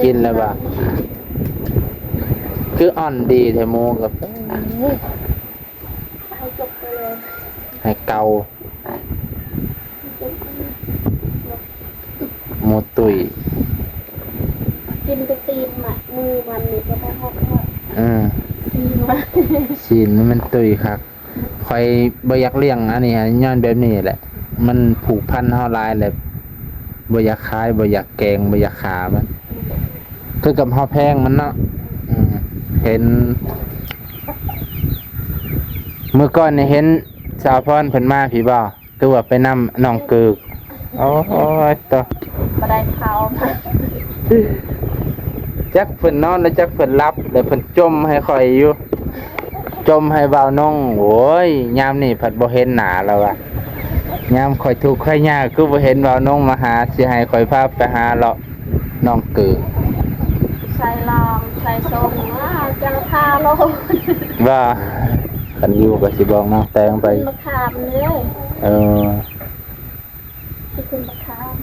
ກິນແລ້ວວ່າ ຄືອ່ອນດີແທ້ ໝູກໍ ໃຫ້ເກົ່າ ໝູຕຸ້ຍ ກິນແຕ່ຕີນມະ ມືມັນນີ້ກໍບໍ່ຮອດ ເອີ ຊີ້ນມັນ ຊີ້ນມັນຕຸ້ຍຄັກ. ຂ້ອຍບໍ່ຢາກລ້ຽງອັນນີ້ ຍ້ອນແບບນີ້ແຫຼະ ມັນຜູກພັນເຮົາຫຼາຍແລ້ວ ບໍ່ຢາກຂາຍ ບໍ່ຢາກແກງ ບໍ່ຢາກຂ້າມັນ ຄືກັບເຮົາແພງມັນເນາະ. ອືມ ເຫັນ ມື້ກ່ອນນີ້ເຫັນສາວພອນເພິ່ນມາພີ້ບໍ່? ຄືວ່າໄປນຳນ້ອງເກີກ. ໂອ້ຍ ຕາ ບໍ່ໄດ້ເຂົ້າມາ ຈັກເພິ່ນນອນ ແລະ ຈັກເພິ່ນຫຼັບ ແລະ ເພິ່ນຈົ່ມໃຫ້ຂ້ອຍຢູ່ ຈົ່ມໃຫ້ບ່າວນົງ. ໂອ້ຍ ຍາມນີ້ພັດບໍ່ເຫັນໜ້າລາວວ່າ ຍາມຂ້ອຍທຸກຂ້ອຍຍາກຄືບໍ່ເຫັນບ່າວນົງມາຫາ ຊິໃຫ້ຂ້ອຍພາໄປຫາເລາະນ້ອງເກີກ. ໃສ່ລອງໃສ່ຊົງ ເຈົ້າພາໂລດ ວ່າ ຄັນຢູ່ກໍຊິບອກນ້ອງແຕງໄປ ຂຶ້ນມາຂາມເດ້. ເອີ ທີ່ຂຶ້ນມາຂາມ.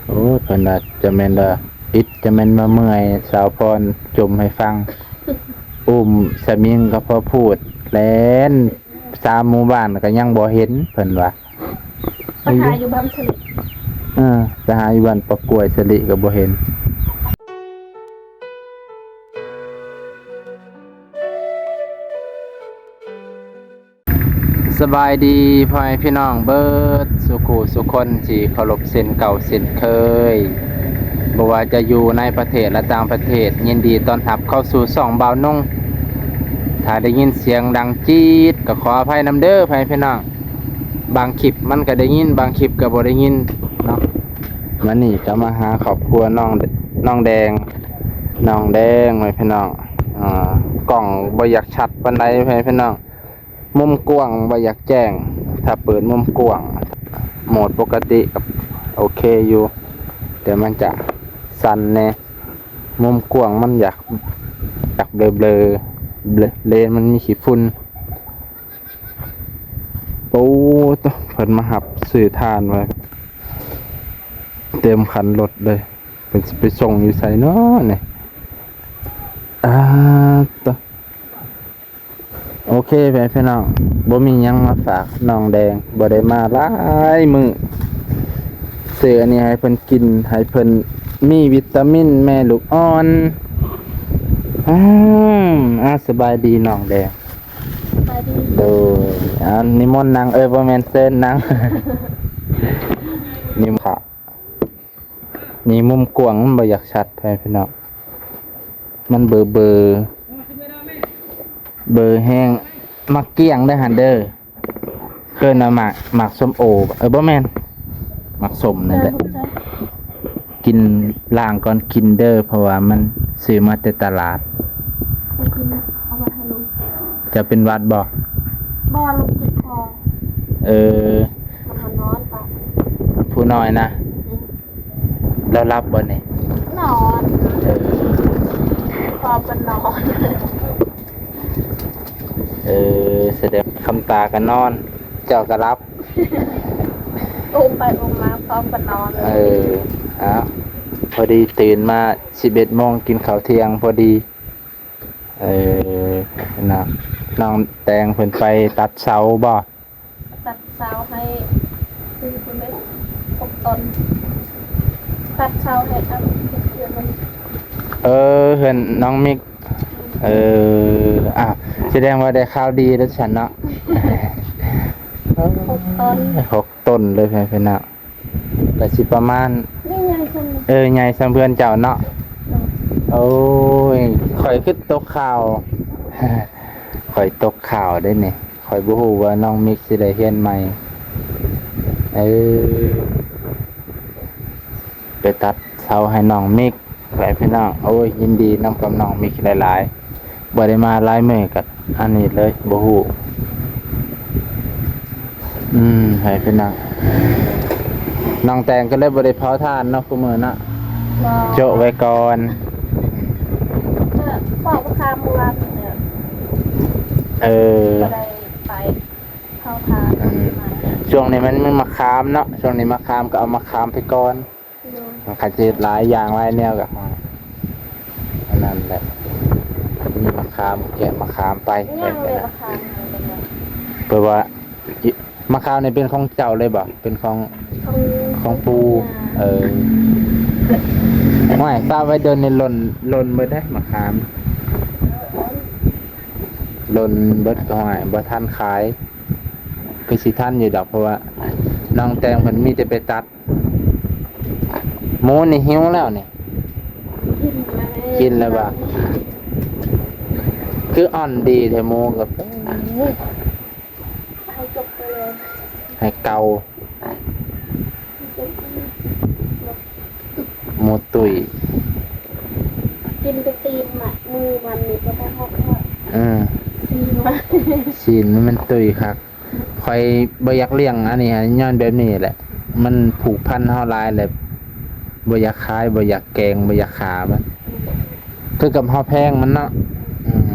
ໂອ້ຍ ເພິ່ນວ່າຈະແມ່ນວ່າອິດ ຈະແມ່ນວ່າເມື່ອຍ ສາວພອນຈົ່ມໃຫ້ຟັງ ອຸ້ມສະມິງກໍພໍພູດ ແລ່ນສາມໝູ່ບ້ານກໍຍັງບໍ່ເຫັນ ເພິ່ນວ່າ ໄປຫາຢູ່ບ້ານສະລິ ເອີ ໄປຫາຢູ່ບ້ານປາກກວຍສະລິກໍບໍ່ເຫັນ. ສະບາຍດີພໍ່ແມ່ພີ່ນ້ອງເບີດສູ່ຄູ່ສູ່ຄົນທີ່ເຄົາລົບເຊັ່ນເກົ່າເຊັ່ນເຄີຍ, ບໍ່ວ່າຈະຢູ່ໃນປະເທດ ແລະ ຕ່າງປະເທດ, ຍິນດີຕ້ອນຮັບເຂົ້າສູ່ຊ່ອງບ່າວນົງ. ຖ້າໄດ້ຍິນສຽງດັງຈີດ ກໍຂໍອະໄພນຳເດີພໍ່ແມ່ພີ່ນ້ອງ, ບາງຄລິບມັນກໍໄດ້ຍິນ ບາງຄລິບກໍບໍ່ໄດ້ຍິນເນາະ. ມື້ນີ້ກໍມາຫາຄອບຄົວນ້ອງ ນ້ອງແດງ ນ້ອງແດງ ພໍ່ແມ່ພີ່ນ້ອງ. ອາ ກ້ອງບໍ່ຢາກຊັດປານໃດ ພໍ່ແມ່ພີ່ນ້ອງ. ມຸມກວ້າງບໍ່ຢາກແຈ້ງ, ຖ້າເປີດມຸມກວ້າງ ໂໝດປົກກະຕິກໍໂອເຄຢູ່ ແຕ່ມັນຈະສັ່ນແດ່. ມຸມກວ້າງມັນຢາກ ຢາກເບລໆ ເລນມັນມີຂີ້ຝຸ່ນ. ໂອ້ ໂຕ ເພິ່ນມາຮັບຊື້ຖ່ານໄວ້ ເຕັມຄັນລົດເລີຍ. ເພິ່ນຊິໄປສົ່ງຢູ່ໃສເນາະນີ້? ອາ ໂຕ ໂອເຄ ແມ່ພີ່ນ້ອງ ບໍ່ມີຫຍັງມາຝາກນ້ອງແດງ, ບໍ່ໄດ້ມາຫຼາຍມື້. ຊື້ອັນນີ້ໃຫ້ເພິ່ນກິນ ໃຫ້ເພິ່ນມີວິຕາມິນແມ່ລູກອ່ອນ. ອາ ອາ ສະບາຍດີນ້ອງແດງ. ສະບາຍດີ. ໂດຍ ອາ ນິມົນນັ່ງ ເອີ ບໍ່ແມ່ນ ເຊີນນັ່ງ. ນິມ ນີ້ມຸມກວ້າງມັນບໍ່ຢາກຊັດ ພໍ່ແມ່ພີ່ນ້ອງ, ມັນເບີໆ ເບີແຮງ. ໝາກກ້ຽງເດີຫັ້ນເດີ, ເອີ້ນວ່າໝາກ ໝາກສົ້ມໂອ ເອີ ບໍ່ແມ່ນ ໝາກສົ້ມນັ້ນແຫຼະ. ກິນ ລ້າງກ່ອນກິນເດີ ເພາະວ່າມັນຊື້ມາແຕ່ຕະຫຼາດ. ໄປກິນ ເອົາໄວ້ໃຫ້ລຸງ. ເຈົ້າເປັນຫວັດບໍ່? ບໍ່ ລຸງເຈັບຄໍ. ເອີ ນອນ ຜູ້ນ້ອຍນະ. ອືມ ລາວຫຼັບບໍ່ນີ້? ນອນ. ເອີ ພໍເພິ່ນນອນ. ເອີ ສະແດງຄຳຕາກໍນອນ ເຈົ້າກໍຫຼັບ. ອຸ້ມໄປອຸ້ມມາ ພ້ອມກັນນອນ. ເອີ ອ້າວ ພໍດີຕື່ນມາສິບເອັດໂມງ ກິນເຂົ້າທ່ຽງພໍດີ. ເອີ ນ້ອງ ນ້ອງແຕງເພິ່ນໄປຕັດເສົາບໍ່? ຕັດເສົາໃຫ້ ຄືເພິ່ນໄດ້ຫົກຕົ້ນ ຕັດເສົາໃຫ້ ເອີ ເພື່ອນມັນ. ເອີ ເຮືອນນ້ອງມິກ. ເອີ ອ້າວ ສະແດງວ່າໄດ້ຂ່າວດີແລ້ວຊັ້ນເນາະ. ຫົກຕົ້ນ ຫົກຕົ້ນເລີຍ ພີ່ນ້ອງ. ກະຊິປະມານ ນີ້ໃຫຍ່ສ່ຳ ເອີ ໃຫຍ່ສ່ຳເພື່ອນເຈົ້າເນາະ. ໂດຍ ໂອ້ຍ ຂ້ອຍຄືຕົກຂ່າວ ຂ້ອຍຕົກຂ່າວເດ້ນີ້. ຂ້ອຍບໍ່ຮູ້ວ່ານ້ອງມິກຊິໄດ້ເຮືອນໃໝ່. ເອີ ໄປຕັດເສົາໃຫ້ນ້ອງມິກ. ໄປພີ່ນ້ອງ ໂອ້ຍ ຍິນດີນຳກັບນ້ອງມິກຫຼາຍໆ. ບໍ່ໄດ້ມາຫຼາຍມື້ກໍອັນນີ້ເລີຍ ບໍ່ຮູ້. ອືມ ໃຫ້ພີ່ນ້ອງ ນ້ອງແຕງກໍເລີຍບໍ່ໄດ້ເຜົາຖ່ານເນາະ ຄູ່ມື້ເນາະ. ບໍ່ ໂຈະໄວ້ກ່ອນ. ເອີ ເຜົາຂ້າມມື້ວານນີ້ແຫຼະ. ເອີ ບໍ່ໄດ້ໄປເຜົາຖ່ານ. ອືມ ຊ່ວງນີ້ມັນ ມັນໝາກຂາມເນາະ, ຊ່ວງນີ້ໝາກຂາມ ກໍເອົາໝາກຂາມໄປກ່ອນ. ໂດຍ ມາ ຄັນຊິເຮັດຫຼາຍຢ່າງຫຼາຍແນວກໍ ອັນນັ້ນແຫຼະ ມີມະຂາມ ແກະມະຂາມໄປ ຍັງເລີຍ ມະຂາມ ເພາະວ່າ ມະຂາມນີ້ເປັນຂອງເຈົ້າເລີຍບໍ່? ເປັນຂອງ ຂອງ ຂອງປູ່ ເອີ ໂອ້ຍ ປະໄວ້ດົນນີ້ຫຼົ່ນ ຫຼົ່ນເບິດເດ້ ມະຂາມ ຫຼົ່ນເບິດກໍ ໂອ້ຍ ບໍ່ທັນຂາຍ ຄືຊິທັນຢູ່ດອກ ເພາະວ່ານ້ອງແຕງເພິ່ນມີແຕ່ໄປຕັດ. ໝູນີ້ຫິວແລ້ວນີ້ ກິນແລ້ວ ກິນແລ້ວບໍ່? ຄືອ່ອນດີແທ້ໝູກໍ ໃຫ້ຈົບໄປເລີຍ ໃຫ້ເກົາ ໃຫ້ຈົບໄປເລີຍ ໝູຕຸ້ຍ ກິນແຕ່ຕີນມະ ມືມັນນີ້ກໍບໍ່ຮອດ ເອີ ຊີ້ນມັນ ຊີ້ນມັນຕຸ້ຍຄັກ. ຂ້ອຍບໍ່ຢາກລ້ຽງອັນນີ້ຫັ້ນ ຍ້ອນແບບນີ້ແຫຼະ ມັນຜູກພັນເຮົາຫຼາຍແລ້ວ ບໍ່ຢາກຂາຍ ບໍ່ຢາກແກງ ບໍ່ຢາກຂ້າມັນ ຄືກັບເຮົາແພງມັນເນາະ ອືມ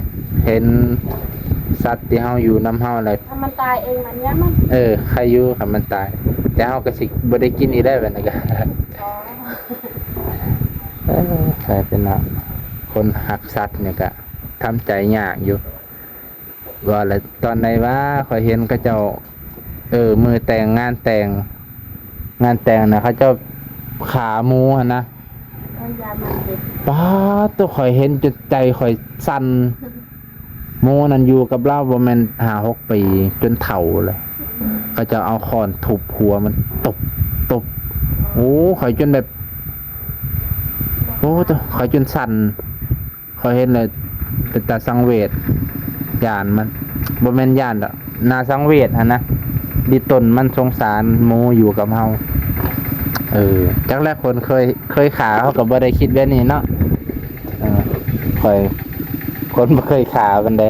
ເຫັນສັດທີ່ເຮົາຢູ່ນຳເຮົາແລ້ວ ຖ້າມັນຕາຍເອງມັນຍັງມັນ ເອີ ໄຄຢູ່ຄັນມັນຕາຍ ແຕ່ເຮົາກໍຊິບໍ່ໄດ້ກິນອີກແລ້ວ ແບບນັ້ນກໍ ອໍ ເອີ ໃຊ່ເປັນເນາະ ຄົນຮັກສັດນີ້ກໍທຳໃຈຍາກຢູ່. ວ່າແລ້ວຕອນໃດຫວາ ຂ້ອຍເຫັນເຂົາເຈົ້າ ເອີ ມື້ແຕ່ງ ງານແຕ່ງ ງານແຕ່ງນະ ເຂົາເຈົ້າຂ້າໝູຫັ້ນນະ ເອີ ຢ້ານມັນເຈັບ ປາດໂທ້ ຂ້ອຍເຫັນຈົນໃຈຂ້ອຍສັ່ນ ໝູນັ້ນຢູ່ກັບລາວບໍ່ແມ່ນຫ້າຫົກປີ ຈົນເຖົ້າແລ້ວ ເຂົາເຈົ້າເອົາຄ້ອນທຸບຫົວມັນ ຕົບ ຕົບ ໂອ້ ຂ້ອຍຈົນແບບ ໂອ້ ຂ້ອຍຈົນສັ່ນ. ຂ້ອຍເຫັນແລ້ວເປັນຕາສັງເວດ ຢ້ານມັນ ບໍ່ແມ່ນຢ້ານດອກ ໜ້າສັງເວດຫັ້ນນະ ດິຕົນມັນສົງສານໝູຢູ່ກັບເຮົາ ເອີ ຈັກແລ້ວ ຄົນເຄີຍ ເຄີຍຂ້າເຮົາກໍບໍ່ໄດ້ຄິດແບບນີ້ເນາະ ເອີ ຂ້ອຍ ຄົນບໍ່ເຄີຍຂ້າປານໃດ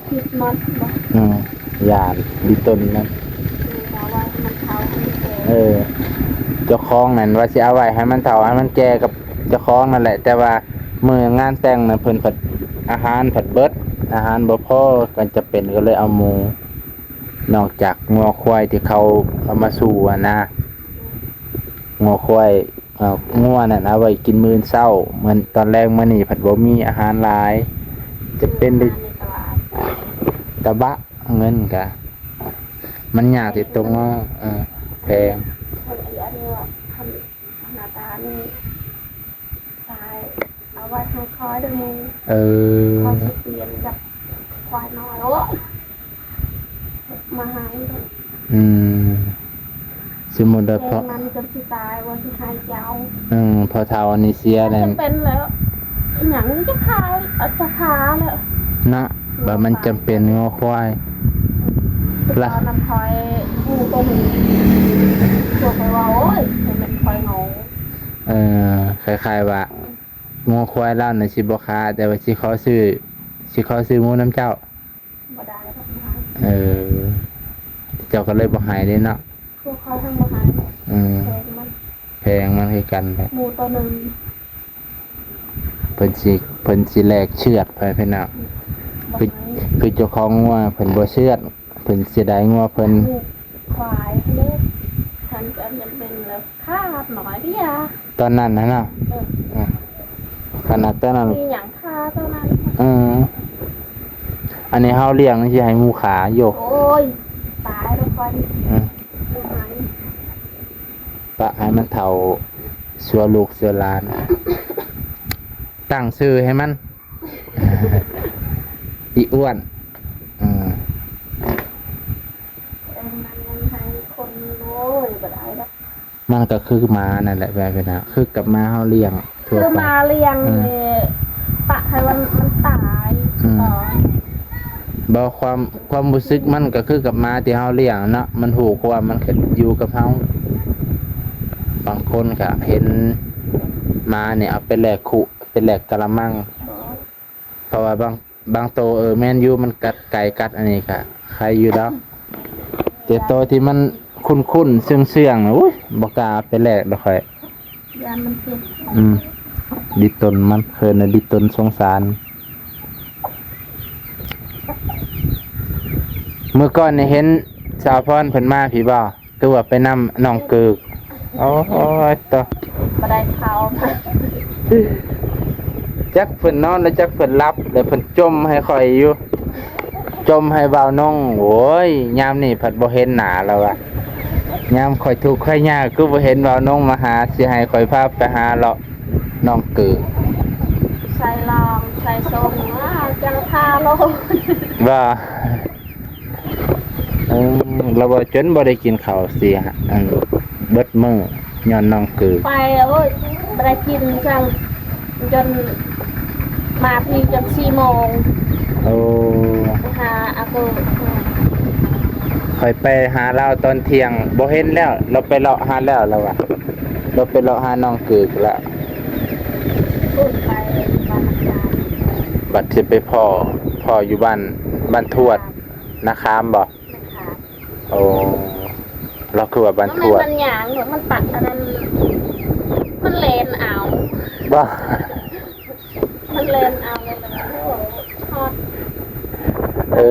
ຄິດມັນບໍ່ ອືມ ຢ້ານດິຕົນນັ້ນ ເອີ ເຈົ້າຂອງນັ້ນວ່າຊິເອົາໄວ້ໃຫ້ມັນເຖົ້າໃຫ້ມັນແກ່ກັບເຈົ້າຂອງນັ້ນແຫຼະ ແຕ່ວ່າ ມື້ງານແຕ່ງນະ ເພິ່ນພັດ ອາຫານພັດເບິດ ອາຫານບໍ່ພໍ ກໍຈຳເປັນກໍເລີຍເອົາໝູ ນອກຈາກງົວຄວາຍທີ່ເຂົາເອົາມາສູ່ຫັ້ນນະ ງົວຄວາຍ ເອົາງົວນັ້ນເອົາໄວ້ກິນມື້ເຊົ້າ ມື້ຕອນແລງມື້ນີ້ພັດບໍ່ມີອາຫານຫຼາຍ ຈະເປັນໄດ້ຕະບະ ເງິນກະມັນຍາກທີ່ຕົວງໍ ເອີ ແພງ ເຂົາເອີ້ນອັນນີ້ວ່າ ຄັນ ຂະໜາດຕານີ້ ຕາຍ ເອົາໄວ້ໃຫ້ຂ້ອຍເດີໝູ ເອີ ຂ້ອຍຊິປ່ຽນກັບຄວາຍນ້ອຍ ໂອ້ຍ ມາໃຫ້ ອືມ ສົມມຸດວ່າ ແພງມັນຈົນຊິຕາຍ ວ່າຊິໃຫ້ເຈົ້າ ເອີ ພໍ່ເຖົ້າອັນນີ້ເສຍແລ້ວ ຈຳເປັນແລ້ວ ອີຫຍັງຈະຂາຍ ເອົາຈະຂາຍແລ້ວ ເນາະ ວ່າມັນຈຳເປັນງົວຄວາຍ ລະ ຕອນນັ້ນຂ້ອຍ ໝູໂຕໜຶ່ງ ພວກຂ້ອຍວ່າ ໂອ້ຍ ມັນແມ່ນຄວາຍເຫງົາ ເອີ ຄ້າຍໆວ່າ ງົວຄວາຍລາວນະຊິບໍ່ຂາຍ ແຕ່ວ່າຊິຂໍຊື້ ຊິຂໍຊື້ໝູນຳເຈົ້າ ບໍ່ໄດ້ດອກ ເອີ ເຈົ້າກໍເລີຍບໍ່ໃຫ້ເດ້ເນາະ ພວກຂ້ອຍທັງບໍ່ໃຫ້ ອືມ ແພງມັນ ແພງມັນຄືກັນແຫຼະ ໝູໂຕໜຶ່ງ ເພິ່ນຊິ ເພິ່ນຊິແລກເຊືອດໄປເພິ່ນເນາະ ຄື ຄືເຈົ້າຂອງງົວເພິ່ນບໍ່ເຊືອດ ເພິ່ນເສຍດາຍງົວເພິ່ນ ລູກຄວາຍເດ້ ຄັນຈຳເປັນແລ້ວ ຂາດໜ້ອຍດຽວ ຕອນນັ້ນນະເນາະ ເອີ ອືມ ຂະໜາດຕອນນັ້ນ ມີຫຍັງຂາດຕອນນັ້ນ ເອີ ອັນນີ້ເຮົາລ້ຽງຊິໃຫ້ໝູຂາຢູ່ ໂອ້ຍ ຕາຍແລ້ວຂ້ອຍ ອືມ ປະໃຫ້ມັນເຖົ້າ ຊົ່ວລູກຊົ່ວຫຼານ ຕັ້ງຊື່ໃຫ້ມັນ ອີອ້ວນ ອືມ ເອີ ມັນຍັງໃຫ້ຄົນ ໂອ້ຍ ບໍ່ໄດ້ດອກ ມັນກໍຄືໝານັ້ນແຫຼະ ແບບນັ້ນນະ ຄືກັບໝາເຮົາລ້ຽງທົ່ວໄປ ຄືໝາລ້ຽງ ອືມ ນີ້ ປະໃຫ້ມັນ ມັນຕາຍ ອືມ ຕອນ ບໍ່ ຄວາມ ຄວາມຮູ້ສຶກມັນກໍຄືກັບໝາທີ່ເຮົາລ້ຽງເນາະ ມັນຮູ້ຄວາມ ມັນກໍຢູ່ກັບເຮົາ ບາງຄົນກໍເຫັນໝານີ້ເອົາໄປແລກຄຸ ໄປແລກກະລະມັງ ເພາະວ່າບາງ ບາງໂຕ ເອີ ແມ່ນຢູ່ ມັນກັດໄກ່ກັດອັນນີ້ກະໄຄຢູ່ດອກ ແຕ່ໂຕທີ່ມັນຂຸ້ນໆ ເຊື່ອງໆ ໂອ້ຍ ບໍ່ກ້າເອົາໄປແລກດອກຂ້ອຍ ຢ້ານມັນເຈັບ ອືມ ດິຕົນມັນ ເອີ້ນວ່າດິຕົນສົງສານ ມື້ກ່ອນນີ້ເຫັນສາວພອນເພິ່ນມາພີ້ບໍ່? ຄືວ່າໄປນຳນ້ອງເກີກ ໂອ້ຍ ໂຕ ບໍ່ໄດ້ເຂົ້າມາ. ຈັກເພິ່ນນອນ ແລະ ຈັກເພິ່ນຫຼັບ ແລະ ເພິ່ນຈົ່ມໃຫ້ຂ້ອຍຢູ່ ຈົ່ມໃຫ້ບ່າວນົງ. ໂອ້ຍ ຍາມນີ້ພັດບໍ່ເຫັນໜ້າລາວວ່າ ຍາມຂ້ອຍທຸກຂ້ອຍຍາກ ຄືບໍ່ເຫັນບ່າວນົງມາຫາ ຊິໃຫ້ຂ້ອຍພາໄປຫາເລາະນ້ອງກື. ໃສ່ລອງ ໃສ່ຊົງ ອ້າວ ຈັງພາໂລດ ວ່າ ເອີ ລາວວ່າຈົນບໍ່ໄດ້ກິນເຂົ້າ ຊິ ອັນ ເບິດມື້ ຍ້ອນນ້ອງກື. ໄປ ໂອ້ຍ ບໍ່ໄດ້ກິນຊ້ຳ ຈົນມາພີ້ຈົນສີ່ໂມງ. ໂອ້ ໄປຫາອາໂກ ຂ້ອຍໄປຫາລາວຕອນທ່ຽງ ບໍ່ເຫັນແລ້ວ ລາວໄປເລາະຫາແລ້ວ ລາວວ່າ ລາວໄປເລາະຫານ້ອງກືແລ້ວ. ໂອ້ຍ ໄປບ້ານນາຄາມ ບັດຊິໄປພໍ້ ພໍ້ຢູ່ບ້ານ ບ້ານທວດນາຄາມບໍ? ນາຄາມ. ໂອ້ ລາວຄືວ່າບ້ານທວດ. ມັນ ມັນຍ່າງ ມັນປັກອັນນັ້ນ ມັນແລ່ນເອົາ ບໍ່? ມັນແລ່ນເອົາເລີຍ ໂອ້ ຮອດ. ເອີ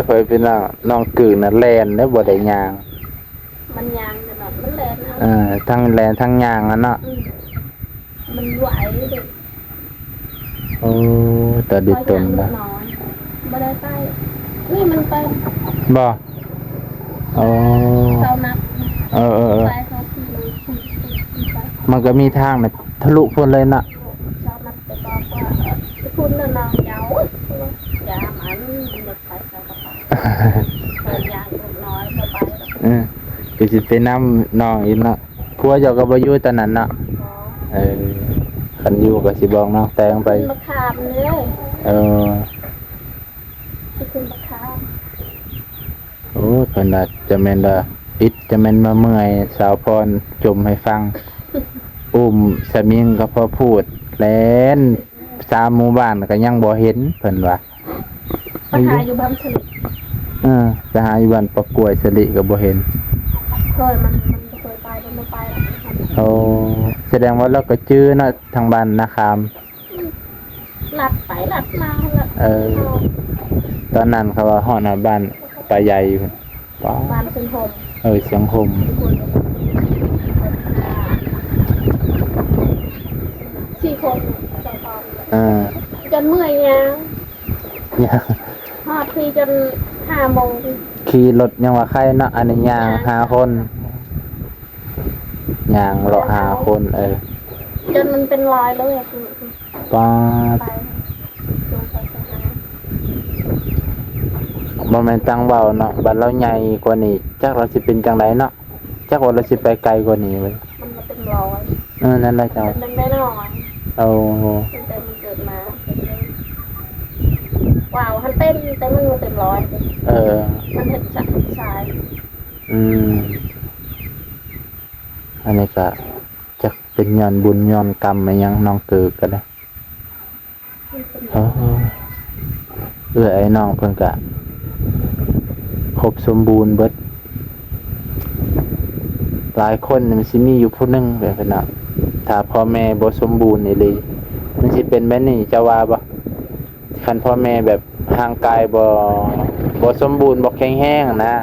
ຂ້ອຍເປັນນ້ອງ ນ້ອງກືນະແລ່ນເດ້ ບໍ່ໄດ້ຍ່າງ. ມັນຍ່າງຕະຫຼອດ ມັນແລ່ນເອົາ ເອີ ທັງແລ່ນທັງຍ່າງຫັ້ນເນາະ. ອືມ ມັນໄວເດ້. ໂອ້ ຕາດີຕົນນະ ບໍ່ໄດ້ໄປ ນີ້ມັນໄປ ບໍ່? ໂອ້ ເຊົານັດ ເອີ ເອີ ເອີ ໄປເຂົາຂີ່ລົດ ມັນກໍມີທາງນະ ທະລຸພຸ້ນເລີຍນະ. ເຊົານັດໄປບອກວ່າ ເອີ ໄປພຸ້ນນະນ້ອງເຈົ້າ ຢ່າມັນ ເອີ ຄືຊິໄປນຳນ້ອງອີກເນາະ. ຜົວເຈົ້າກໍບໍ່ຢູ່ຕອນນັ້ນເນາະ? ບໍ່. ເອີ ຄັນຢູ່ກໍຊິບອກນ້ອງແຕງໄປ. ໄປຂຶ້ນບັກຂາມເດີ. ເອີ ໄປຂຶ້ນບັກຂາມ. ໂອ້ ເພິ່ນວ່າຈະແມ່ນວ່າອິດ ຈະແມ່ນມາເມື່ອຍ ສາວພອນຈົ່ມໃຫ້ຟັງ ອຸ້ມສະມິງກໍພໍພູດ ແລ່ນສາມໝູ່ບ້ານກໍຍັງບໍ່ເຫັນ ເພິ່ນວ່າ. ໄປຫາຢູ່ບ້ານສະລິ. ເອີ ໄປຫາຢູ່ບ້ານປະກວຍສະລິກໍບໍ່ເຫັນ. ເຄີຍ ມັນ ມັນບໍ່ເຄີຍໄປ ມັນບໍ່ໄປແລ້ວ. ໂອ້ ສະແດງວ່າລາວກໍຈື່ເນາະ ທາງບ້ານນາຄາມ. ລັດໄປລັດມາແລ້ວ. ເອີ ຕອນນັ້ນເຂົາວ່າຮອດ ຮອດບ້ານປາໃຫຍ່ພຸ້ນ. ວ້າ ບ້ານຊຽງຫົ່ມ. ເອີ ຊຽງຫົ່ມ. ສີ່ຄົນ ສອງຄົນ. ເອີ ຈົນເມື່ອຍຍ່າງ. ຍ່າງ ຮອດພີ້ຈົນຫ້າໂມງ. ຂີ່ລົດຍັງວ່າໄຄເນາະ ອັນນີ້ຍ່າງ ຍ່າງຫ້າຄົນ ຍ່າງເລາະຫ້າຄົນ. ເອີ ຈົນມັນເປັນລອຍເລີຍ. ປາດ ໄປ ບໍ່ແມ່ນຕັ້ງເວົ້າເນາະ ບັດລາວໃຫຍ່ກວ່ານີ້ ຈັກລາວຊິເປັນຈັ່ງໃດເນາະ. ຈັກວ່າລາວຊິໄປໄກກວ່ານີ້ເວີຍ. ມັນບໍ່ເຕັມຮ້ອຍ. ເອີ ນັ້ນແຫຼະເຈົ້າ. ມັນເປັນນ້ອຍໆ. ໂອ້ ຕັ້ງແຕ່ມັນເກີດມາ. ວ້າວ ມັນເຕັມ ແຕ່ມັນບໍ່ເຕັມຮ້ອຍ. ເອີ ມັນເຮັດສາຍ ສາຍ. ອືມ ອັນນີ້ກະຈັກເປັນຍ້ອນບຸນຍ້ອນກຳອີ່ຫຍັງ ນ້ອງເກີກກໍໄດ້. ເອີ ເອື້ອຍອ້າຍນ້ອງເພິ່ນກະຄົບສົມບູນເບິດ. ຫຼາຍຄົນມັນຊິມີຢູ່ຜູ້ໜຶ່ງແບບນັ້ນນະ ຖ້າພໍ່ແມ່ບໍ່ສົມບູນອີ່ຫຼີ ມັນຊິເປັນແບບນີ້ ເຈົ້າວ່າບໍ່? ຄັນພໍ່ແມ່ແບບຮ່າງກາຍບໍ່ ບໍ່ສົມບູນ ບໍ່ແຂງແຮງນະ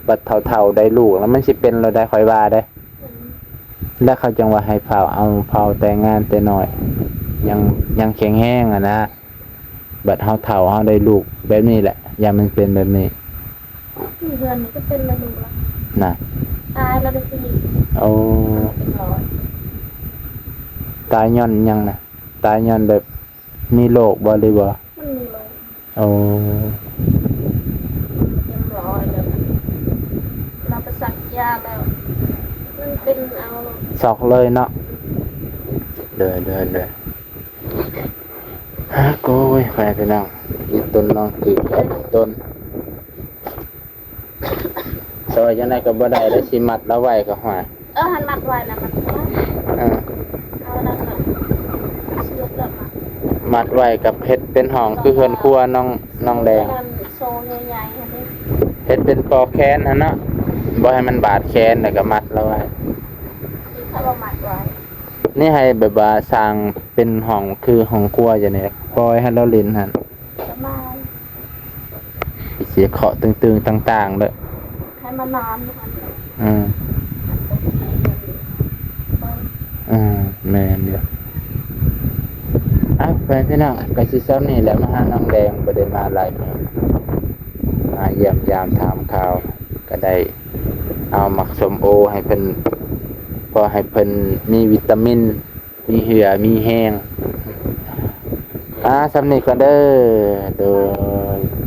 ບັດເຖົ້າໆ ໄດ້ລູກແລ້ວ ມັນຊິເປັນແນວໃດ ຂ້ອຍວ່າເດ້. ແລ້ວເຂົາຈັ່ງວ່າໃຫ້ພາວເອົາ ພາວແຕ່ງງານແຕ່ນ້ອຍ ຍັງ ຍັງແຂງແຮງຫັ້ນນະ ບັດເຮົາເຖົ້າ ເຮົາໄດ້ລູກແບບນີ້ແຫຼະ ຢ້ານມັນເປັນແບບນີ້. ເດືອນນີ້ກໍເປັນແລ້ວລູກລະ ນະ ຕາຍແລ້ວເດ້. ໂອ້ ເປັນຮ້ອຍ. ຕາຍຍ້ອນຫຍັງນະ? ຕາຍຍ້ອນແບບ ມີໂລກບໍ່ ຫຼືບໍ່? ມັນມີໂລກ. ໂອ້ ເປັນຮ້ອຍແລ້ວ ລາວໄປສັກຢາແລ້ວ ມັນເປັນເອົາ ຊອກເລີຍເນາະ. ໂດຍ ໂດຍ ໂດຍ. ຮາໂກຍ ພໍ່ແມ່ພີ່ນ້ອງ ອີ່ຕົນນ້ອງຄືກັນ ອີ່ຕົນ. ຊອຍຈັ່ງໃດກໍບໍ່ໄດ້ແລ້ວ ຊິມັດລາວໄວ້ກໍຫວາ. ເອີ ຫັ້ນມັດໄວ້ນະ ມັດໄວ້. ເອີ ເອົານັ້ນລະ ເຊືອກລະມັດ ມັດໄວ້ກັບເຮັດເປັນຫ້ອງ ສອງ ຄືເຮືອນຄົວນ້ອງ ນ້ອງແດງ ໂຊໃຫຍ່ໆຫັ້ນເດ້ ເຮັດເປັນປໍແຂນຫັ້ນເນາະ ບໍ່ໃຫ້ມັນບາດແຂນ ແລ້ວກໍມັດລາວໄວ້. ນີ້ເຂົາບໍ່ມັດໄວ້ ນີ້ໃຫ້ແບບວ່າສ້າງເປັນຫ້ອງ ຄືຫ້ອງຄົວຈັ່ງໃດ ປ່ອຍໃຫ້ລາວຫຼິ້ນຫັ້ນ. ສະບາຍ ຊິເຄາະຕຶງໆຕ່າງໆເດີ້ ໃຫ້ມານອນຢູ່ຫັ້ນ. ອືມ ມັນບໍ່ດີ ມັນບໍ່ ແມ່ນຢູ່. ອ່ະ ໄປພີ່ນ້ອງ ກໍຊິສ່ຳນີ້ແຫຼະ ມາຫານ້ອງແດງ ບໍ່ໄດ້ມາຫຼາຍມື້ ມາຢ້ຽມຢາມຖາມຂ່າວ ກໍໄດ້ເອົາໝາກສົ້ມໂອໃຫ້ເພິ່ນ ເພື່ອໃຫ້ເພິ່ນມີວິຕາມິນ ມີເຫື່ອມີແຮງ. ອ່າ ສ່ຳນີ້ກ່ອນເດີ ໂດຍ.